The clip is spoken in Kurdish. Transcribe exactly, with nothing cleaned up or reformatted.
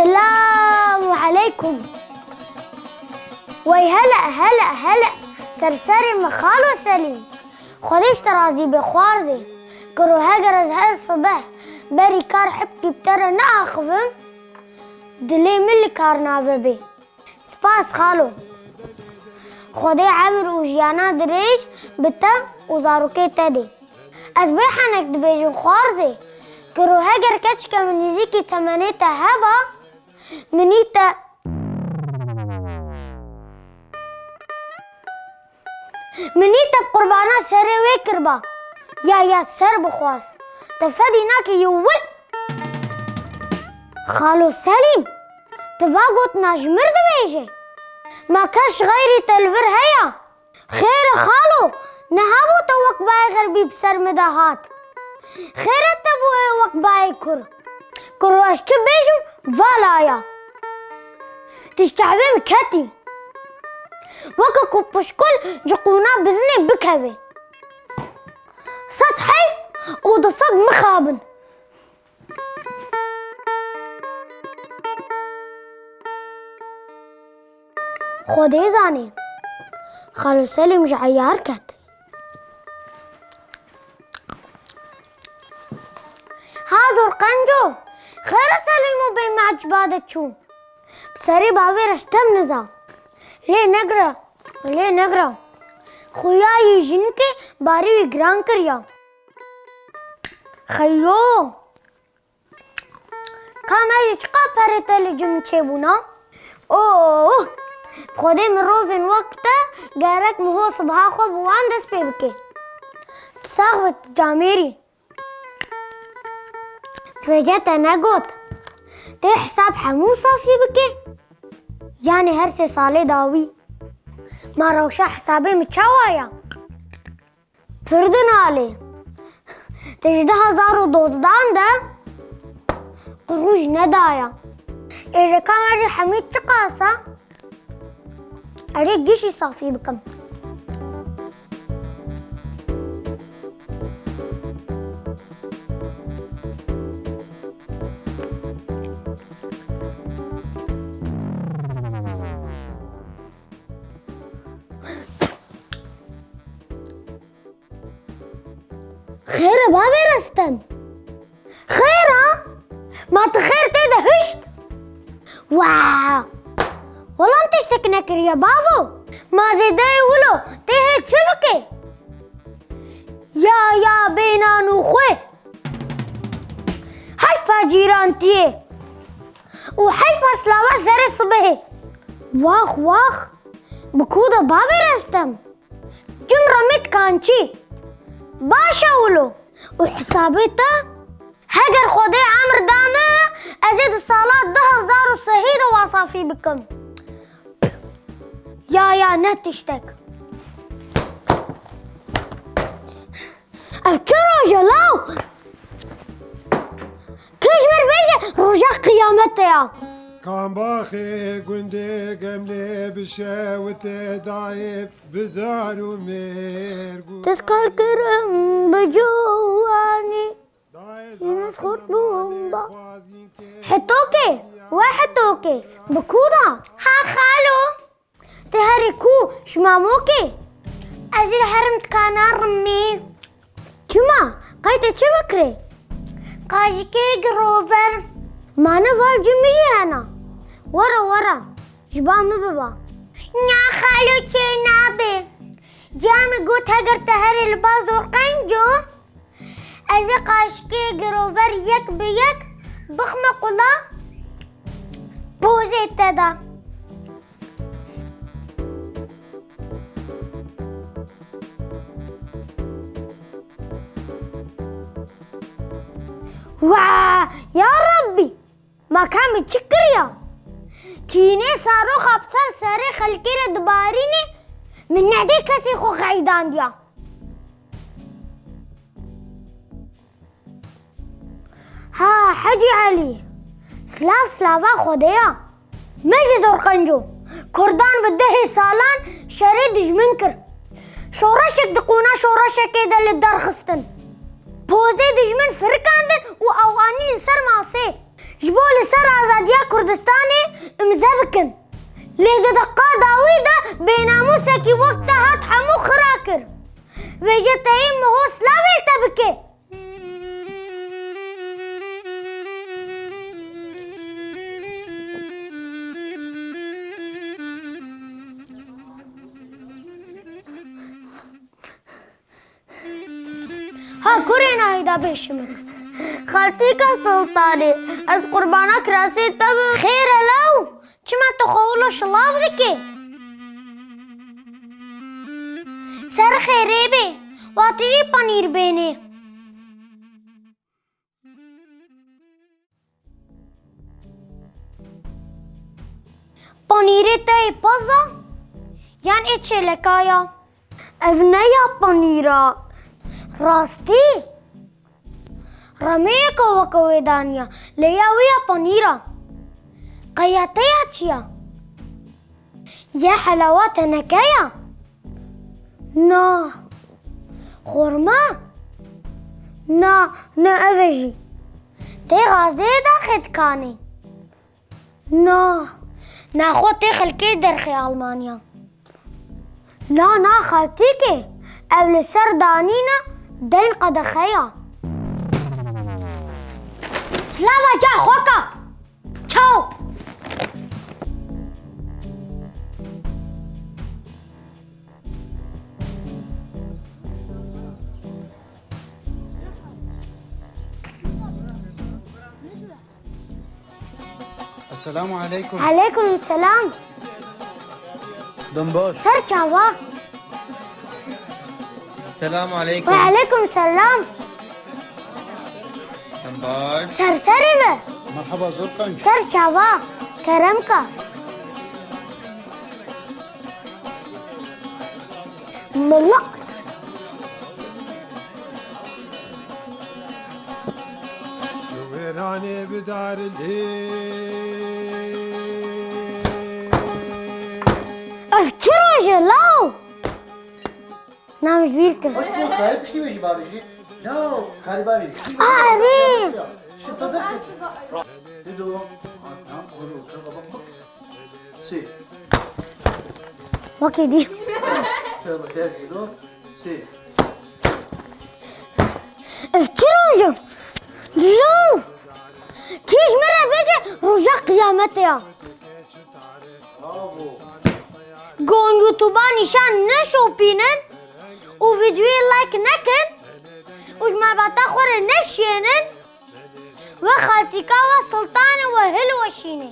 Selamu aleykum. Wey hele, hele, hele. Ser serê min xalo Selîm. Xwedê ji te razî be xwarzê. Kuro heger ez her sibeh berî kar hipkî bi te re neaxivim, dilê min li kar navebê. Spas xalo. Xwedê emir û jiyana dirêj bi te û zarokê te dê. Ez bê henek dibêjim xwarzê. Kuro heger keçike min nîzîkî temenê te heba, minî te, minî te bi qurbana serê wê kirba. Ya, ya, ser bixwaz. Te fedî nake yew wil. Xalo Selîm, tu va gotina ji mir dibêje? Ma kes xeyrî te li vir heya? Xêr e xalo, niha bû te wek bayê xerbî bi ser min de hat. Xêr e te bûye wek bayê kur. Kuro ez çi bêjim, vala ya. Tu ji çavê min ketî. Weke ku pişkul ji qûna bizinê bikevê. Sed heyf û du sed mixabin. Xwedê zanê. Xalo Selîm ji eyar ket. Ha Zorqenco, xêr e Selîmo bê me eciba de çû? Bi serê bavê Restem niza. Lê negre, lê negre. Xuya yî jinikê barî wî giran kiriya. Xeyo! Ka me jî çiqas perê te li cim çêbûna? Oh! Bi Xwedê mirovên wek te gerek miho sibha xwe bi wan dest pê bike. Tu sax be, tu camêrî. Vêce te negot, tê hesab hemû safî bike? Yanî her sê salê dawî. Ma rewşa hesabê min çawa ya? Pir dinalê. Te ji du hezar û dozdan de qirûj nedaya. Êreka me jî hemî çiqas e? Erê gişî safî bikim. Xêr e bavê Restem? Xêr e? Ma tu xêr tê de hişt? Wa! Wela min tiştek nekiriye bavo. Ma zêdeyê wilo tê hê çi bike? Ya, ya bê nan û xwe. Heyfa cîrantiyê. Û heyfa silava serê sibehê. Wax, wax. Bi ku de bavê Restem? Cimra me dikançî. Baş e wilo. Û hesabê te? Heger Xwedê emir da me, ez ê di sala du hezar û sehî de wa safî bikim. Ya, ya, ne tiştek. Ev çi roj e law? Kê ji me re bêje roja qiyametê ya. Kambaxê gundê Gemlê bi şewitê dayê bi zar û mêrg û Tizkal kirim bi ciwanî. Yunus xurt bûm ba. Hetokê, we hetokê, bi ku da? Ha xalo. Te herê ku ji mamokê? Ez ê herim dikana rimî. Çima? Qey te çi bikirê? Qaşikê girover. Mane val cim jî hena. Were were. Ji ba min biba. Nya xalo çê nabe. Ciya min got heger te herê li ba Zorqenco, ez ê qaşikê girover yek bi yek bixme qula pozê te de. Wa! Ya Rabbî! Ma ka min çi kiriya? Çînê saroxa bi ser serê xelkê re dibarînê, min nedê kesê xwe xeydandiya. Ha Hecî Elî, silav silava Xwedê ya. Me jî Zorqenco, Kurdan bi dehê salan şerê dijmin kir. Şoreşek di qûna şoreşekê de li dar xistin. Pozê dijmin firikandin û ew anî li ser masê. Ji bo li ser azadiya Kurdistanê imze bikin. Lê di deqa dawî de bênamûsekî wek te hat hemû xira kir. Vêce teyê miho silavê li te bike. Ha kurê nahîda bêşimik. Xaltîka Sultanê, ez qurbana kirasê te bim. Xêr e law, çima tu xwe wilo şilav dikî? Ser xêrê bê, wa tu jî panîr bênê. Panîrê te yê pez a yan ê çêleka ya? Ev ne ya panîr a. Rastî? Remeyeke weke wê daniya, lê ya wê ya panîr a. Qey ya te ya çi ya? Ya helawa teneke ya? Na. Xurma? Na, ne ev e jî. Tê gazê daxê dikanê? Na. Naxwe tê xelkê derxê Almanya. Na, na xeltîkê. Ev li ser danîne deyn qedexe ya. Silava ca xwe ka. Çaw! Esselamu aleykum. Aleykum selam. Dom baş. Ser çava. Selamu aleykum. Ve aleykum selam. Sen baş. Ser serê be. Merhaba, zor kanka. Ser çava. Kerem ka. Mala. Wêranê bidar lê. Ev çi roj e law? Nam ji bîr kir. Hoş bulduk. Hayır, pişti ve jibari ji. No, galiba bir. Arê. Şimdi tadı. Ne de o? Tamam, kuru, kuru, bak, bak. Sê. Wekî dî. Tövbe, tövbe, dur. Sê. Ev çi roj e? Yo! Kî ji min re bêje roja qiyametê ya. Bravo. Gon YouTube-a nîşan neşopînin û vîdeoyê like nekin û ji malbata xwe re neşiyênin. We xaltîka we Sultanê we hilweşînê.